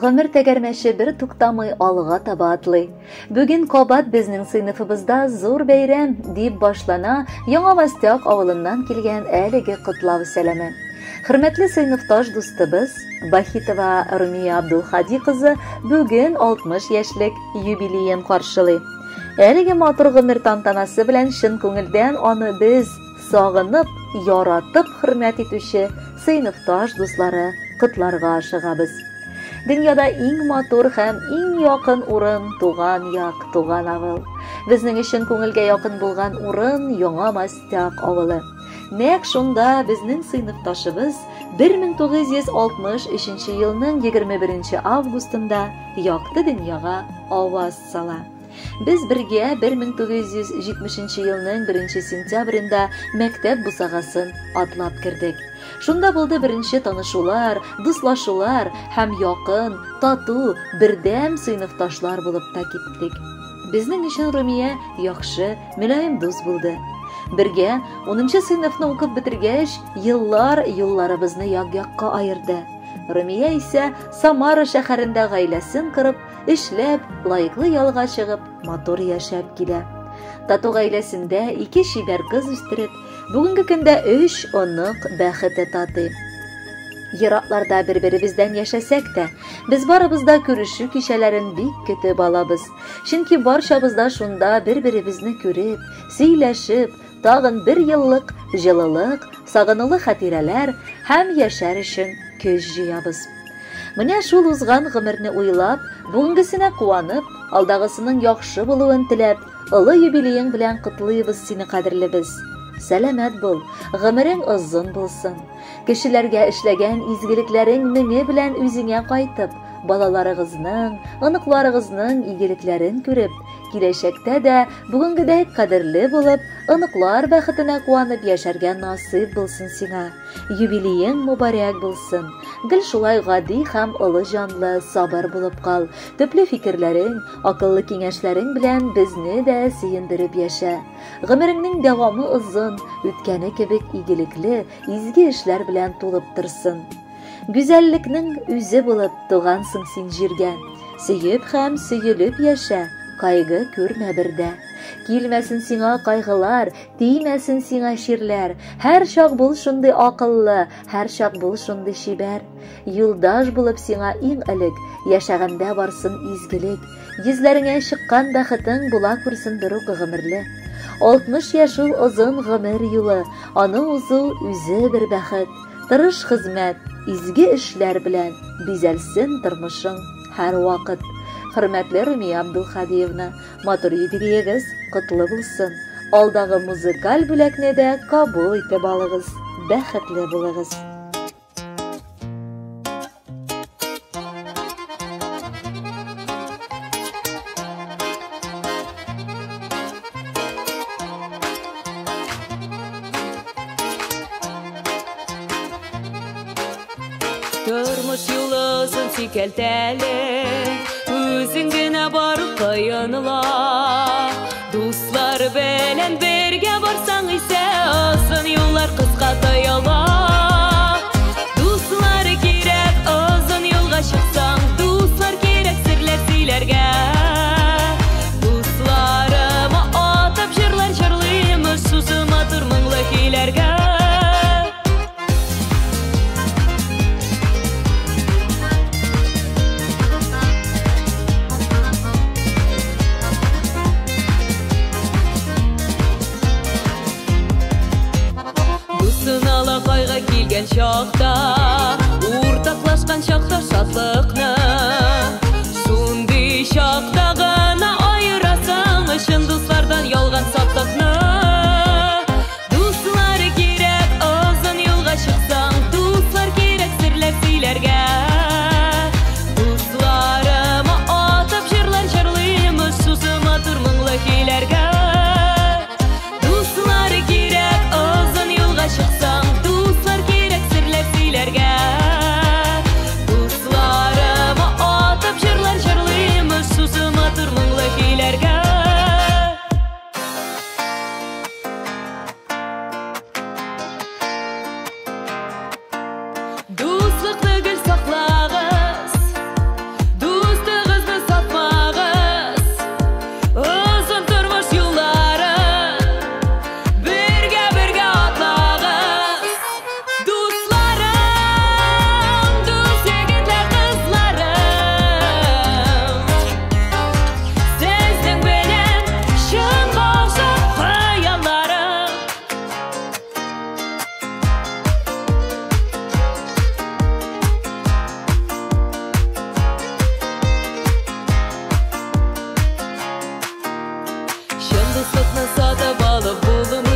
Гомер тәгәрмәче бер туктамый алга таба атлый. Бүген кабат безнең сыйныфыбызда зур бәйрәм, дип башлана Яңа Мостяк авылыннан килгән әлеге котлау сәламе. Хөрмәтле сыйныфташ дустыбыз Бахитова Румия Абдулхади кызы бүген 60 яшьлек юбилеен каршылый. Әлеге матур гомер тантанасы белән чын күңелдән аны без сагынып, яратып хөрмәт итүче сыйныфташ дуслары котларга ашыгабыз. Дөньяда иң матур һәм иң якын урын туган як, туган авыл. Безнең өчен күңелгә якын булган урын Яңа Мостяк авылы. Нәкъ шунда безнең сыйныфташыбыз 1963 елның 21 августында якты дөньяга аваз сала. Без бергә 1970 елның 1 сентябрендә мәктәп бусагасын атлап кердек. Шунда булды беренче танышулар, дуслашулар һәм якын, тату, бердәм сыйныфташлар булып та киттек. Безнең өчен Румия яхшы, мөлаем дус булды. Бергә 10 сыйныфны укып бетергәч, еллар юлларыбызны як-якка аерды. Румия исә Самара шәһәрендә гаиләсен корып, эшләп, лаеклы ялга чыгып, матур яшәп килә. Тату гаиләсендә ике чибәр кыз үстереп, бүгенге көндә өч онык бәхете татый. Еракларда бер-беребездән яшәсәк тә, без барыбыз да күрешү кичәләрен бик көтеп алабыз. Чөнки барчабыз да шунда бер-беребезне күреп, сөйләшеп, тагын бер еллык җылылык, сагынулы хатирәләр һәм яшәр өчен көч җыябыз. Менә шул узган гомерне уйлап, бүгенгесенә куанып, алдагысының яхшы булуын теләп, олы юбилеең белән котлыйбыз сине, кадерлебез. Сәламәт бул, гомерең озын булсын. Кешеләргә эшләгән изгелекләрең меңе белән үзеңә кайтып, балаларыгызның, оныкларыгызның игелекләрен күреп, киләчәктә дә бүгенгедәй кадерле булып, оныклар бәхетенә куанып яшәргә насыйп булсын сиңа. Юбилеең мөбарәк булсын. Гел шулай гади һәм олы җанлы, сабыр булып кал. Төпле фикерләрең, акыллы киңәшләрең белән безне дә сөендереп яшә. Гомереңнең дәвамы озын, үткәне кебек игелекле, изге эшләр белән тулып торсын. Гүзәллекнең үзе булып тугансың син җиргә. Сөеп һәм сөелеп яшә, кайгы күрмә бердә. Килмәсен сиңа кайгылар, тимәсен сиңа чирләр. Һәр чак бул шундый акыллы, һәр чак бул шундый чибәр. Юлдаш булып сиңа иң элек, яшәгәндә барсын изгелек. Йөзләреңә чыккан бәхетең була күрсен бер үк гомерле. 60 яшь ул озын гомер юлы, аны узу үзе бер бәхет. Тырыш хезмәт, изге эшләр белән бизәлсен тормышың һәр вакыт. Хөрмәтле Румия Абдулхадиевна, матур юбилеегыз котлы булсын. Алдагы музыкаль бүләкне дә кабул итеп алыгыз. Бәхетле булыгыз. Тормыш юлы озын сикәлтәле, үзең генә бару кыенла. Дуслар белән бергә барсаң исә, озын юллар кыска тоела. Дуслар кирәк, озын юлга чыксаң, дуслар кирәк серләр сөйләргә. Дусларыма атап җырлар җырлыйм, шушы матур моңлы көйләргә. Кайгы килгән чакта, уртаклашкан чакта шатлыкны, шундый чакта гына аерасың чын дуслардан ялган сатлыкны. Дуслар кирәк, озын юлга чыксаң, дуслар кирәк серләр сөйләргә. Дусларыма атып җырлар җырлыйм, шушы матур моңлы көйләргә. Дуслар кирәк, озын юлга чыксаң, дуслар кирәк серләр сөйләргә. Дусларыма атып җырлар җырлыйм, шушы матур моңлы көйләргә. Дуслыкны гел саклагыз, Чын дуслыкны сатып алып булмый.